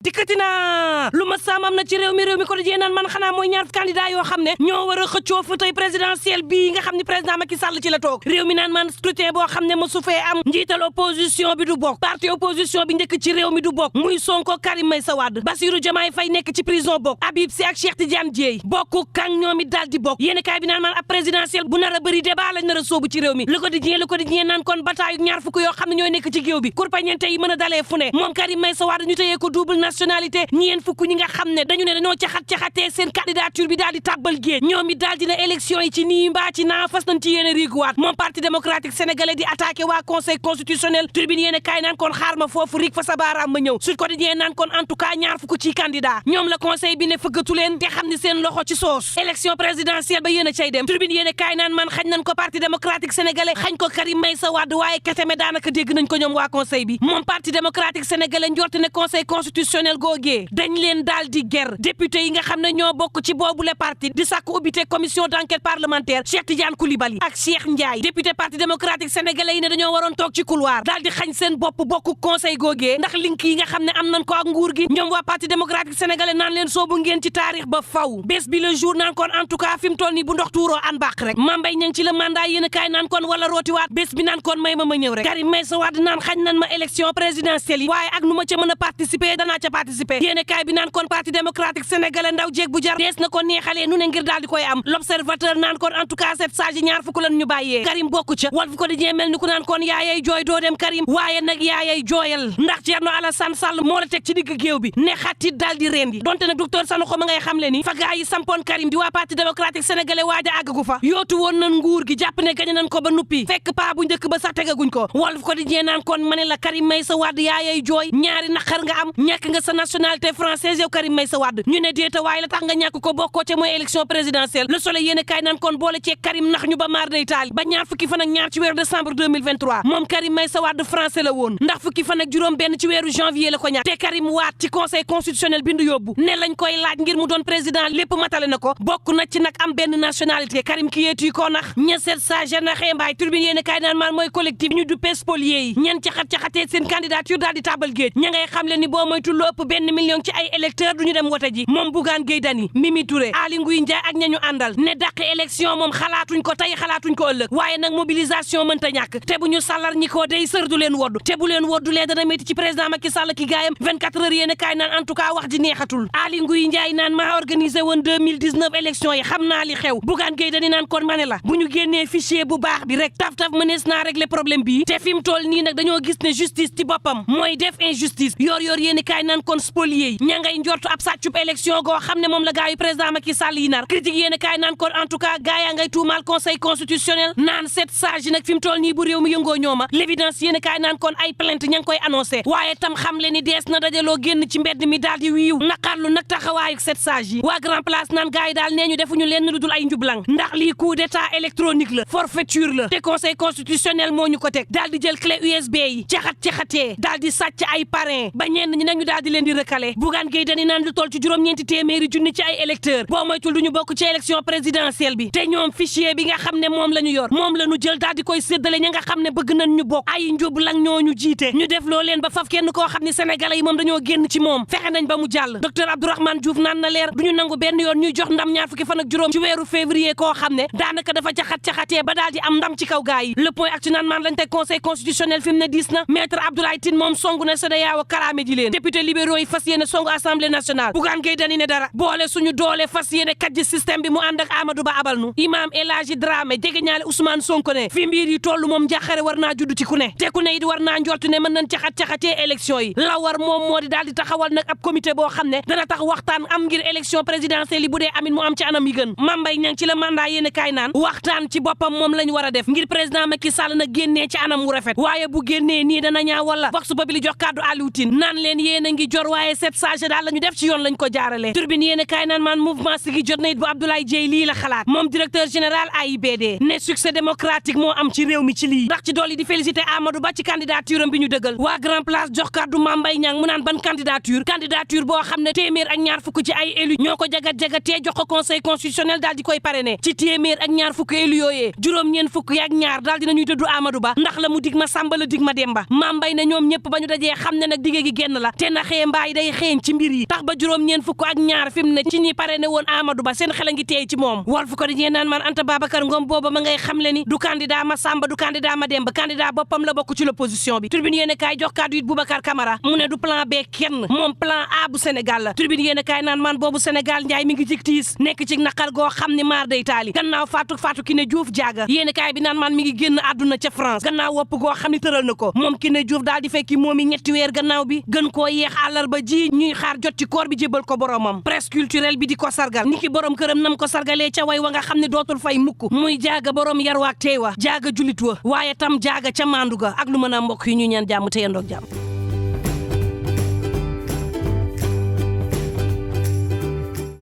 dikkati na lu ma saamam na ci réew mi ko dajee naan man xanaa mooy ñaar candidat yoo xam ne ñoo war a xëccoo fauteuil présidentiel bii nga xam ne président Macky Sall ci la toog réew mi naan man scrutin boo xam ne mosu fee am njiital opposition bi du bokk parti opposition bi njëkk ci réew mi du bokk muy Sonko Karim Meïssa Wade Bassirou Diomaye Faye nekk ci prison bokk Habib Sy ak Cheikh Tidiane Dièye bokk kan ñoom it daal di bokk yéeni kaay bi naan man ab présidentiel bu nar a bëri débat lañ nar a soobu ci réew mi Le Quotidien naan kon bataayu ñaar fukk yoo xam ne ñooy nekk ci géew bi kurpañente yi mën a dalee fu ne moom Karim Meïssa Wade ñu tëyee ko double nationalité ñeen fukk ñi nga xam ne dañu ne dañoo caxatee seen candidature bi daal di tàbbal géej ñoom it daal dina élection yi ci nii mbaa ci naa fas nañ ci yéene riiguwaat moom parti démocratique sénégalais di attaqué waa conseil constitutionnel tribune yéene kaay naan kon xaar ma foofu rig fa sa baaraam ma ñëw Sud Quotidien naan kon en tout cas ñaar fukk ci candidat ñoom la conseil bi ne fëggatu leen te xam ni seen loxo ci soos élection présidentielle ba yéen a cay dem tribune yéene kaay naan man xañ nañ ko parti démocratique sénégalais xañ ko Karim Meïssa Wade waaye keteme daanaka dégg nañ ko ñoom waa conseil bi moom parti démocratique sénégalais njorte ne conseil constitutionnel googee dañ leen daal di ger député yi nga xam ne ñoo bokk ci boobu le parti di sàkk ubbite commission d'enquête parlementaire Cheikh Tidiane Coulibaly ak Cheikh Ndiaye député parti démocratique sénégalais yi ne dañoo waroon toog ci couloir daal di xañ seen bopp bokku conseil googee ndax link yi nga xam ne am nañ ko ak nguur gi ñoom waa parti démocratique sénégalais naan leen soobu ngeen ci taarix ba faw bés bi le jour naan kon en tout cas fi mu toll nii bu ndox tuuroo an baax rek mambay ña ngi ci le mandat yéen a kaay naan kon wala rootiwaat bés bi naan kon may ma ñëw rek Karim Meïssa Wade naan xañ nañ ma élection présidentielle yi waaye ak nu ma ca mën a participer danaa ca participer yéen a kaay bi naan kon parti démocratique sénégalais ndaw jéeg bu jar dees na ko neexalee nu ne ngir daal di koy am l'observateur naan kon en tout cas cette sage ñaar fukk lan ñu bàyyee Karim bokku ca Walf Quotidien mel ni ku naan kon yaayay jooy doo dem Karim waaye nag yaayay jooyal ndax Thierno Alassane Sall moo la teg ci digg géew bi ne xatit daal di rendi donte nag docteur Sanokho ma ngay xam le ni fa gaa yi sampoon Karim di waa parti démocratique sénégalais waaja àggagu fa yootu woon nan nguur gi jàpp ne gañe nañ ko ba nuppi fekk paa bu njëkk ba sax tegaguñ ko Walf Quotidien naan kon ma ne la Karim Meïssa Wade yaayay jooy ñaari naqar nga am ñàkk nga sa nationalité française yow Karim Meïssa Wade ñu ne déeta waaye la tax nga ñàkk ko bokkoo ca mooy élection présidentielle Le Soleil yéen a kaay naan kon boole cee Karim nax ñu ba maar day taali ba ñaar fukki fan ak ñaar ci weeru décembre 2023 moom Karim Meïssa Wade français la woon ndax fukki fan ak juróom benn ci weeru janvier la ko ñàkk te Karim waat ci conseil constitutionnel bindu yóbbu ne lañ koy laaj ngir mu doon président lépp matale na ko bokk na ci nag am benn nationalité Karim ki yeetuy koo nax ña seet sage na xeembaay turbine yéen a kaay naan maan mooy collectif ñu duppee spoliés yi ñen caxatee seen candidature daal di tàbbal géej ña ngay xam le ni boo moytu lu ëpp benn million ci ay électeurs duñu dem wote ji moom Bougane Gueye Dany Mimi Touré Aly Ngouille Ndiaye ak ñañu àndal ne dàq élection moom xalaatuñ ko tey xalaatuñ ko ëllëg waaye nag mobilisation mënta ñàkk te bu ñu sàllar ñi ko day sër du leen woddu te bu leen woddulee dana métti ci président Macky Sall ki gaayam 24 heures yéen a kaay naan en tout cas wax ji neexatul Aly Ngouille Ndiaye naan maa organisé woon 2019 élection yi xam naa li xew Bougane Gueye Dany naan kon ma ne la bu ñu génnee fichier bu baax bi rek taf mënees naa régler problème bii te fi mu toll nii nag dañoo gis ne justice ci boppam mooy def injustice yor yéen a kaay naan kon spolié yi ña ngay njortu ab sàccub élection goo xam ne moom la gaayu président Macky Sall yi nar critique yéen a kaay naan kon en tout cas gaayaa ngay tuumaal conseil constitutionnel naan sept sages yi nag fi mu toll nii bu réew mi yëngoo ñooma l'évidence yéen a kaay naan kon ay plainte ña ngi koy annoncé waaye tam xam le ni dees na dajaloo génn ci mbedd mi daal di wiiw naqarlu nag taxawaayu sept sages yi waa grand place naan gaay daal nee ñu defuñu lenn lu dul ay njublang ndax lii coup d'état électronique la forfaiture la te conseil constitutionnel moo ñu ko teg daal di jël clé USB yi caxatee daal di sàcc ay parrain ba ñenn ñi nag ñu daal di leen di recalé Bougane Gueye Dany naan lu toll ci juróom-ñeenti téeméeri junni ci ay électeurs boo moytul du ñu bokk ci élection présidentielle bi te ñoom fichier bi nga xam ne moom la ñu yor moom la ñu jël daal di koy séddale ña nga xam ne bëgg nañ ñu bokk ay njublang ñoo ñu jiite ñu def loo leen ba faf kenn koo xam ne sénégalais yi moom dañoo génn ci moom fexe nañ ba mu jàll docteur Abdourahmane Diouf naan na leer du ñu nangu benn yoon ñuy jox ndam ñaar fukki fan ak juróom ci weeru février koo xam ne daanaka dafa caxatee ba daal di am ndam ci kaw gaa yi le point ak ci naan maan lañ teg conseil constitutionnel fi mu ne diis na maître Abdoulaye Tine moom songu na CEDEAO kalaame ji leen député libéraux yi fas yéene songu assemblée nationale Bougane Gueye Dany ne dara boole suñu doole fas yéene kajji système bi mu ànd ak Amadou Ba abal nu imam El Hadji Dramé jege ñaale Ousmane Sonko ne fi mbir yi toll moom njàqare war naa judd ci ku ne te ku ne it war naa njortu ne mën nañ caxatee élection yi la war moom moo di daal di taxawal nag ab comité boo xam ne dana tax waxtaan am ngir élection présidentielle yi bu dee amin mu am ci anam yi gën mambay ñang ci la mandat yéene kaay naan waxtaan ci boppam moom lañ war a def ngir président Macky Sall nag génnee ci anam wu rafet waaye bu génnee nii dana ñaaw wala vox populi jox kàddu Aliou Tine naan leen yéen a ngi jor waaye sept sages daal la ñu def ci yoon lañ ko jaarale turbine yéen a kaay naan maan mouvement Siggi jot na it bu Abdoulaye Dièye lii la xalaat moom directeur général AIBD ne succès démocratique moo am ci réew mi ci lii ndax ci dolli di féliciter Amadou Ba ci candidature am bi ñu dëggal waa grand place jox kàddu Mame Mbaye Niang mu naan ban candidature boo xam ne téeméer ak ñaar fukk ci ay élu ñoo ko jagat-jagatee jox ko conseil constitutionnel daal di koy parrainé ci téeméer ak ñaar fukk élu yooyee juróom-ñeen fukk yaak ñaar daal dinañuy dëddu Amadou Ba ndax la mu dig ma Samba la dig ma Demba Mame Mbaye ne ñoom ñëpp ba ñu dajee xam ne nag dige gi genn la te na neexee mbaay day xeeñ ci mbir yi tax ba juróom-ñeent fukk ak ñaar fi mu ne ci ñi parrainé woon Amadou Ba seen xel a ngi teey ci moom Walf Quotidien naan man Anta Babacar Ngom booba ma ngay xamle ni du candidat ma Samba du candidat ma Demba candidat boppam la bokk ci l'opposition bi Tribune yéen a kaay jox kàddu it Boubacar Camara mu ne du plan B kenn moom plan A bu Sénégal la Tribune yéen a kaay naan man boobu Sénégal njaay mi ngi ci tiis nekk ci naqar goo xam ni maar day taali gannaaw faatu Kiné Diouf jaaga yéen a kaay bi naan man mi ngi génn àdduna ca France gannaaw wopp goo xam ni tëral na ko moom Kiné Diouf daal di fekki moom i ñetti weer gannaaw bi gën koo yeex àllarba ji ñuy xaar jot ci koor bi jébal ko boromam presse culturelle bi di ko sargal niki borom këram nam ko sargalee ca way wa nga xam ne dootul fay mukk muy jaaga borom yar waak teewa jaaga julit wa waaye tam jaaga ca mandu ga ak lu mën a mbokk yi ñu ñaan jàmm te yendoog jàmm